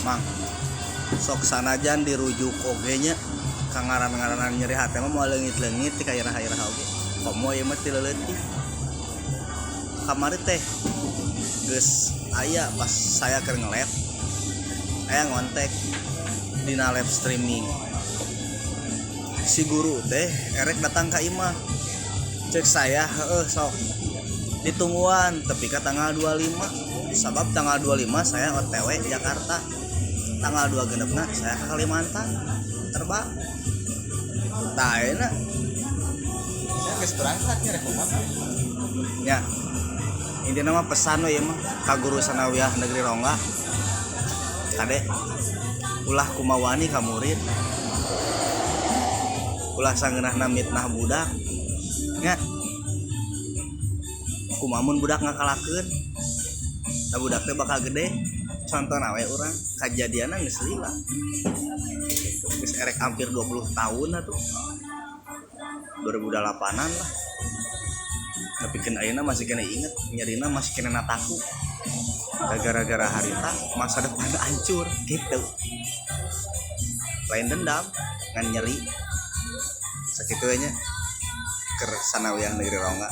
Mang, sok sanajan dirujuk oge nya ka ngaran-ngaranan nyeri hate mah moal leungit-leungit ti ka iraha-iraha oge. Komo ieu mah ti leuleutih. Kamari teh geus aya pas saya keur nge-live, aya ngontek dina live streaming. Si guru teh erek datang ka imah. Cek saya, heueuh sok ditungguan tepi ka tanggal 25, sabab tanggal 25 saya OTW Jakarta, tanggal 2 genepna saya ke Kalimantan terbang. Tah, ayeuna Saya geus berangkat nya, rek kumaha? Nya, intinya mah pesan we ieu mah ka guru Sanawiyah Negeri Rongga. Kade, ulah kumawani ka murid, ulah sangeunahna mitnah budak nya. Kumaha mun budak ngakalakeun? Nah, budak teh bakal gede. Contohna we urang kajadianna geus lila, geus erek hampir 20 tahun atuh, 2008-an lah, tapi kan ayeuna masih kena inget nyerina, masih kena nataku gara-gara harita masa depan hancur gitu. Lain dendam, ngan nyeri. Sakitu we nya keur Sanawiyah Negeri Rongga.